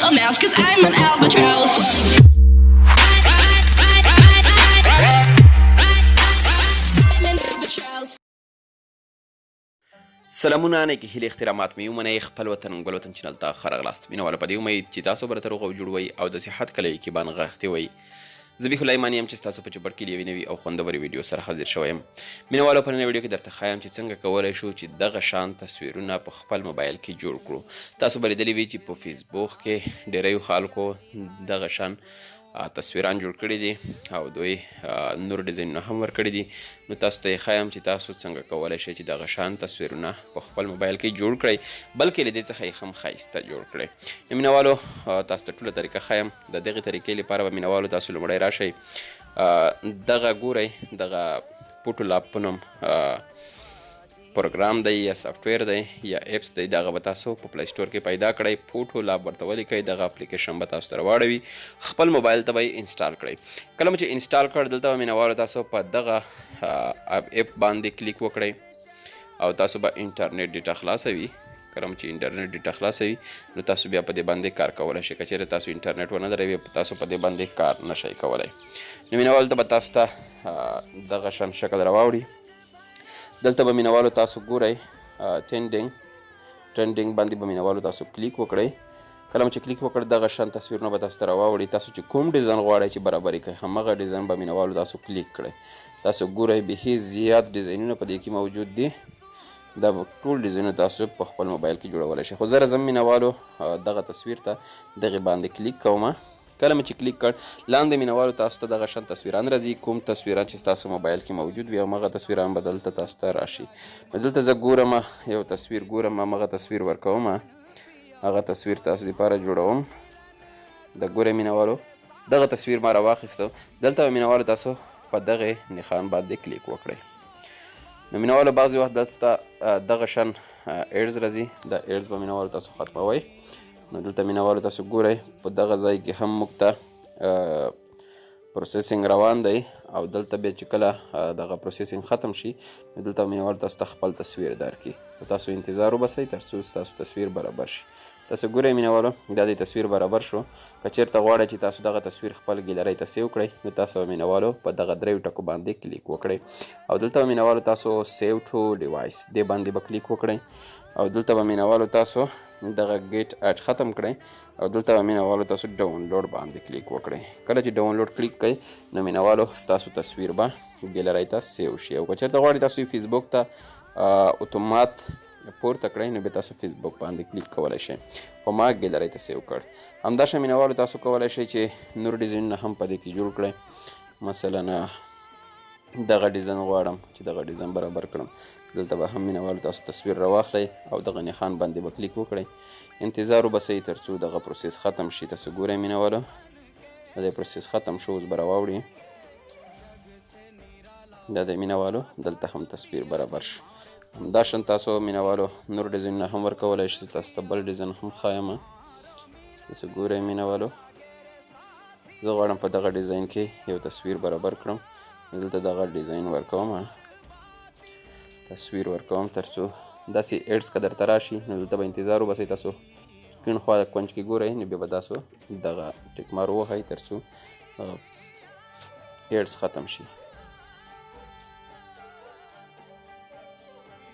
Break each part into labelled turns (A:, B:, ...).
A: a mouse, 'cause I'm an albatross. I'm an albatross.
B: سلامونه، نیکې هیلې، احترامات مې ومنئ. خپل وطن ګل وطن چینل ته ښه راغلاست. مینه والو، په دې امید چې تاسو به راته روغ او جوړ وئ او د صحت کلیو کې به نغښتي وئ. زه بیخ الله یم چې ستاسو په چوپړ کې له یوې نوې او خوندورې ویډیو سره حاضر شوی یم. مینه والو، په نننۍ ویډیو کې درته ښایم چې څنګه کولی شو چې دغه شان تصویرونه په خپل موبایل کې جوړ کړو. تاسو به لیدلي وي چې په فیسبوک کې ډیریو خلکو دغه شان تصویران جوړ کړي دي او دوی نور ډیزاینونه هم ورکړي دي. نو تاسو ته یې ښایم چې تاسو څنګه کولی شئ چې دغه شان تصویرونه په خپل موبایل کې جوړ کړئ، بلکې له دې څخه یې هم ښایسته جوړ کړئ. نو مینه والو، تاسو ته ټوله طریقه ښایم. د دغې طریقې لپاره به مینه والو تاسو لومړی راشئ، دغه ګورئ، دغه PhotoLab په نوم پروګرام دی یا سافټویر دی یا apps دی، دغه به تاسو په Play Store کې پیدا کړئ. PhotoLab ورته ولیکئ، دغه اپلیکیشن به تاسو سره واړوي، خپل موبایل ته به یې install کړئ. کله مو چې install کړ، دلته به مینه والو تاسو په دغه app باندې کلیک وکړئ او تاسو به انټرنیټ ډیټا خلاصوي. کله مو چې انټرنیټ ډیټا خلاصوي، نو تاسو بیا په دې باندې کار کولی شئ. که چېرې تاسو انټرنیټ ونه لرئ، بیا تاسو په دې باندې کار نه شئ کولی. نو مینه والو ته به تاسو ته دغه شان شکل راواوړي. دلته به مینه والو تاسو ګورئ، trending باندې به مینه والو تاسو کلیک وکړئ. کله مو چې کلیک وکړ، دغه شان تصویرونه به تاسو ته راواوړي. تاسو چې کوم ډیزاین غواړئ چې برابر یې کړئ، هماغه ډیزاین به مینه والو تاسو کلیک کړئ. تاسو ګورئ، بیخي زیات ډیزاینونه په دې کې موجود دي. دا به ټول ډیزاینونه تاسو په خپل موبایل کې جوړولی شئ. خو زه راځم مینه والو دغه تصویر ته، دغې باندې کلیک کوم. کله مې چې کلیک کړ، لاندې مینه والو تاسو ته دغه شان تصویران راځي. کوم تصویران چې ستاسو موبایل کې موجود وي، هماغه تصویران به دلته تاسو ته راشي. نو دلته زه ګورم، یو تصویر ګورم، هماغه تصویر ورکوم، هغه تصویر تاسو دپاره جوړوم. د ګورئ مینه والو، دغه تصویر ما راواخیستو. دلته به مینه والو تاسو په دغې نښان باندې کلیک وکړئ. نو مینه والو، بعضې وخت دلته دغه شان ads راځي، دا ads به مینه والو تاسو ختموئ. نو دلته مینه والو تاسو ګورئ، په دغه ځای کې هم موږ ته processing روان دی او دلته بیا چې کله دغه processing ختم شي، نو دلته مینه والو تاسو ته خپل تصویر درکړي. نو تاسو انتظار وباسئ تر څو ستاسو تصویر برابر شي. تاسو ګورئ مینه والو، دا دی تصویر برابر شو. که چېرته غواړئ چې تاسو دغه تصویر خپل ګیلرۍ ته save کړئ، نو تاسو به مینه والو په دغه دریو ټکو باندې کلیک وکړئ او دلته به مینه والو تاسو save to device دې باندې به کلیک وکړئ او دلته به مینه والو تاسو دغه get it ختم کړئ او دلته به مینه والو تاسو ډاونلوډ باندې کلیک وکړئ. کله چې ډاونلوډ کلیک کړئ، نو مینه والو ستاسو تصویر به ګیلرۍ ته save شي. او که چېرته غواړئ تاسو یې فیسبوک ته اتومات پورته کړئ، نو بیا تاسو فیسبوک باندې کلیک کولی شئ، خو ما ګیلرۍ ته save کړ. همداشان مینه والو تاسو کولی شئ چې نور ډیزاینونه هم په دې کې جوړ کړئ. مثلا دغه ډیزاین غواړم چې دغه ډیزاین برابر کړم، دلته به هم مینه والو تاسو تصویر راواخلئ او دغه نښان باندې به کلیک وکړئ. انتظار وباسئ تر څو دغه process ختم شي. تاسو ګورئ مینه والو، د دې process ختم شو، اوس به راواوړي. دا دی مینه والو، دلته هم تصویر برابر شو. همداشان تاسو مینه والو نور ډیزاینونه هم ورکولی شئ. تاسو ته بل ډیزاین هم ښایم. تاسو ګورئ مینه والو، زه غواړم په دغه ډیزاین کې یو تصویر برابر کړم. دلته دغه ډیزاین ورکوم، تصویر ورکوم تر څو داسې ads که درته راشي، نو دلته به انتظار وباسئ. تاسو کیڼ خوا کنج کې ګورئ، نو بیا به تاسو دغه tick mark ووهئ تر څو دغه ads ختم شي.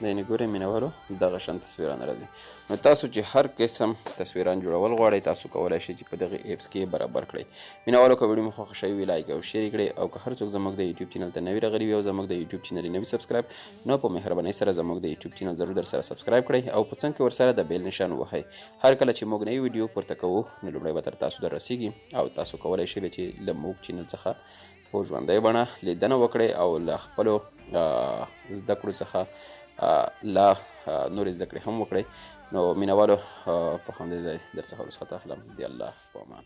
B: دا یعنې ګورئ مینه والو، دغه شان تصویران راځي. نو تاسو چې هر قسم تصویران جوړول غواړئ، تاسو کولی شئ چې په دغه apps کې برابر کړئ. مینه والو، که ویډیو مو خوښه شوې وي، like او share یې کړئ. او که هر څوک زموږ د یوټیوب چینل ته نوي راغلي وي او زموږ د یوټیوب چینل یې نه وي subscribe، نو په مهربانۍ سره زموږ د یوټیوب چینل ضرور در سره subscribe کړئ او په څنګ کې ورسره د bell نشان ووهئ. هر کله چې موږ نوې ویډیو پورته کوو، نو لومړی به تر تاسو در رسیږي او تاسو کولی شئ چې له موږ چینل څخه په ژوندۍ بڼه لیدنه وکړئ او له خپلو زده کړو څخه لا نورې زده کړې هم وکړئ. نو مینه والو، په همدې ځای در څخه رخصت اخلم. دی الله په امان.